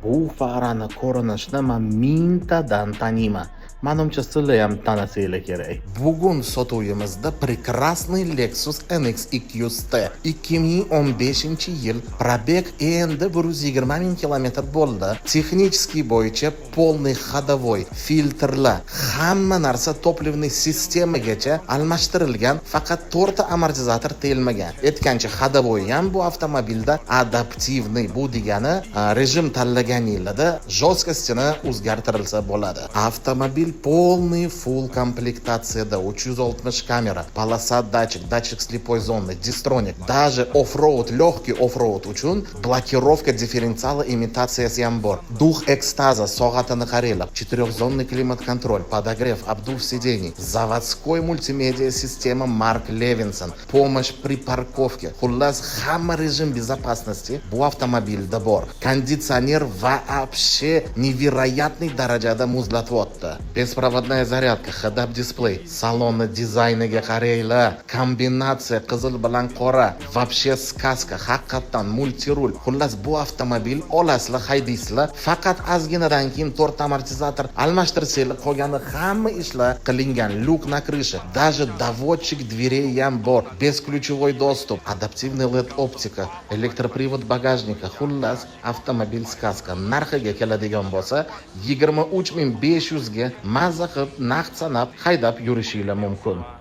Bu farani ko'rinishini man mingtadan taniyman. Manimcha, sizlar ham tanasanglar kerak. Bugun sotuvimizda прекрасный Lexus NX 200T, 2015-yil, пробег endi 120 ming kilometr bo'ldi. Технический bo'yicha полный ходовой, filtrlar, hamma narsa, топливный sistemagacha almashtirilgan, faqat to'rtta amortizator tegilmagan. Aytgancha, ходовой ham bu avtomobilda адаптивный, bu degani rejim tanlaganinglarda жесткость ini o'zgartirilsa bo'ladi. Avtomobil полный full komplektatsiyada: 360 kamera, полоса датчик, датчик слепой зоны, дистроник, даже off-road, легкий off-road uchun блокировка дифференциала imitatsiyasi ham bor. Дух экстаза, soatini qaranglar, четырехзонный климат-контроль, подогрев, обдув сидений, заводской мультимедиа система Mark Levinson, помощь при парковке. Xullas, hamma rejim безопасности bu avtomobilda bor. Konditsioner вообще невероятный darajada muzlatyapti. Беспроводная зарядка, head-up display, salonni dizayniga qaranglar. Kombinatsiya qizil bilan qora, вообще сказка, haqiqatdan мультируль. Xullas, bu avtomobil olasizlar, haydaysizlar. Faqat ozginadan keyin to'rtta amortizator almashtirsanglar, qolgani hamma ishlar qilingan. Люк на крыше, даже доводчик дверей ham bor. Бесключевой доступ, адаптивный LED оптика, электропривод багажника. Xullas, avtomobil сказка. Narxiga keladigan bo'lsa, 23 500 ga mazza qilib, naqd sanab haydab yurishinglar mumkin.